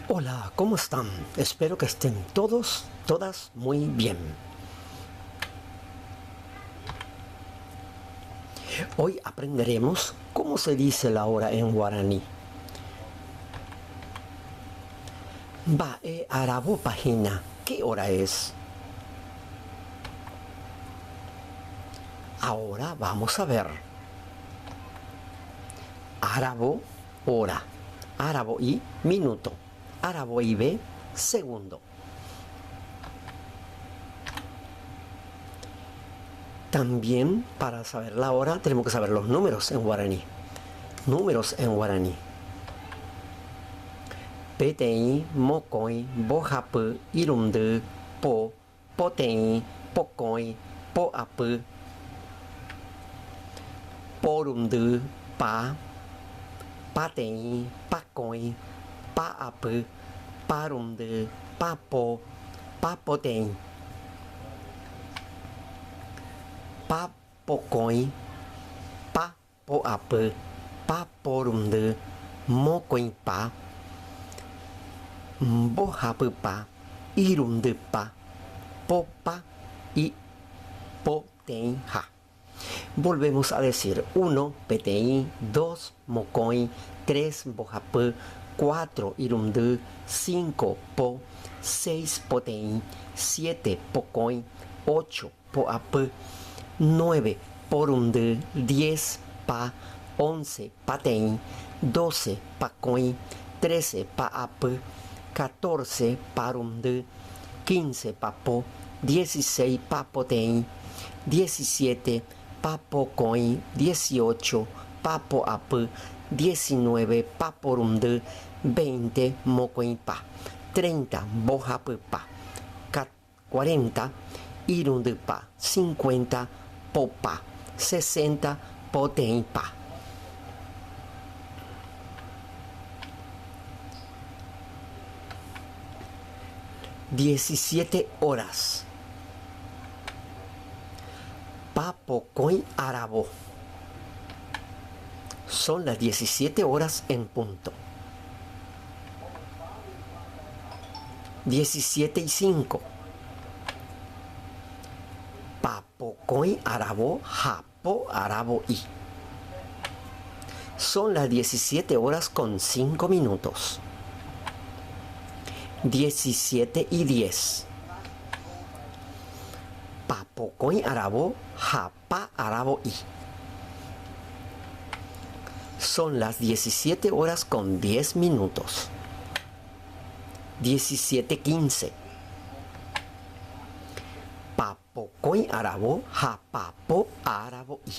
Hola, ¿cómo están? Espero que estén todos, todas muy bien. Hoy aprenderemos cómo se dice la hora en guaraní. Mba'e aravopa hína, ¿qué hora es? Ahora vamos a ver. Aravo, hora. Aravo'i, minuto. Aravo'ive, segundo. También para saber la hora tenemos que saber los números en guaraní. Números en guaraní. Peteĩ, mokõi, mbohapy, irundy, po, poteĩ, pokõi, poapy, porundy, pa, pateĩ, pakõi, pa'apy, parundy, papo, papoteĩ, papokõi, pa poapy, paporundy, mokõipa, mbohapypa, irundypa, popa y poteĩha. Volvemos a decir, uno, peteĩ, dos, mokõi, tres, mbohapy, cuatro, irundy, cinco, po, seis, poteĩ, siete, pokõi, ocho, poapy, nueve, porundy, diez, pa, once, pateĩ, doce, pakõi, trece, pa'apy, catorce, parundy, quince, papo, dieciséis, papoteĩ, diecisiete, papokõi, dieciocho, papoapy, diecinueve, paporundy, veinte, mokõipa, treinta, mbohapypa, cuarenta, irundypa, cincuenta, popa, sesenta, poteĩpa. Diecisiete horas. Papokõi aravo. Son las 17 horas en punto. 17 y 5. Papokõi aravo ha po aravo'i. Son las 17 horas con 5 minutos. 17 y 10. Papokõi aravo ha pa aravo'i. Son las 17 horas con 10 minutos. 17:15. Papokõi aravo ha papo aravo'i.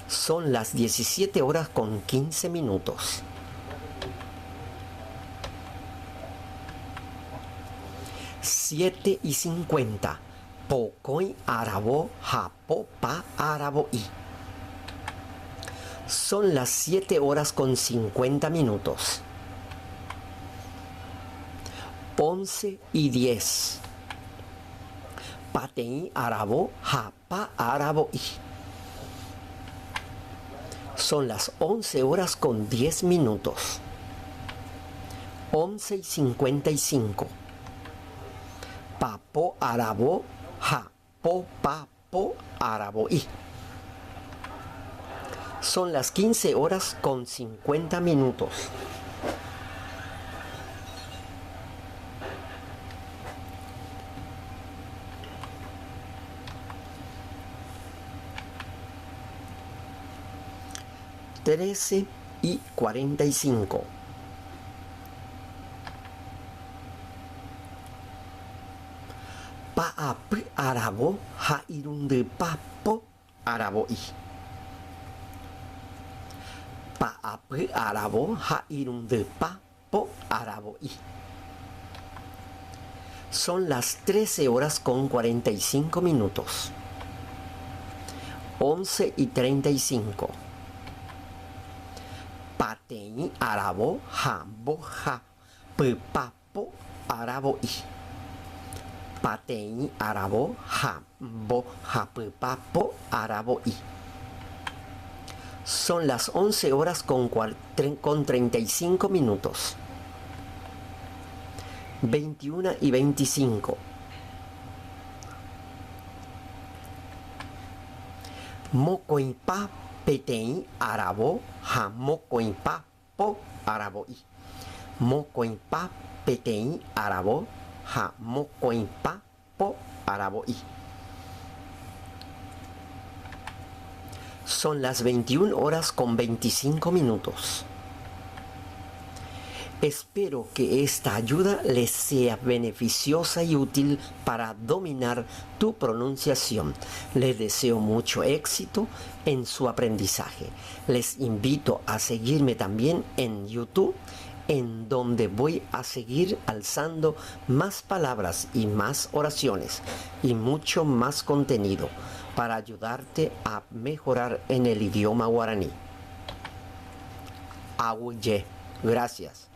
Son las 17 horas con 15 minutos. 7 y 50. Pokõi aravo ha popa aravo'i. Son las 7 horas con 50 minutos. 11 y 10. Pateĩ aravo ha pa aravo'i. Son las 11 horas con 10 minutos. 11 y 55. Papo aravo ha po pa po aravo'i. Son las 15 horas con 50 minutos. Trece y 45. Pa'apy aravo ha irundypa po aravo'i. Pa'apy aravo ha irundypa po aravo'i. Son las 13 horas con 45 minutos. 11 y 35. Pateĩ aravo ha mbohapypa po aravo'i. Pateĩ aravo ha mbohapypa po aravo'i. Son las 11 horas con, con 35 minutos. 21 y 25. Mokõipa peteĩ aravo ha mokõipa po aravo'i. Mokõipa peteĩ aravo ha mokõipa po aravo'i. Son las 21 horas con 25 minutos. Espero que esta ayuda les sea beneficiosa y útil para dominar tu pronunciación. Les deseo mucho éxito en su aprendizaje. Les invito a seguirme también en YouTube, en donde voy a seguir alzando más palabras y más oraciones y mucho más contenido para ayudarte a mejorar en el idioma guaraní. Aguyje. Gracias.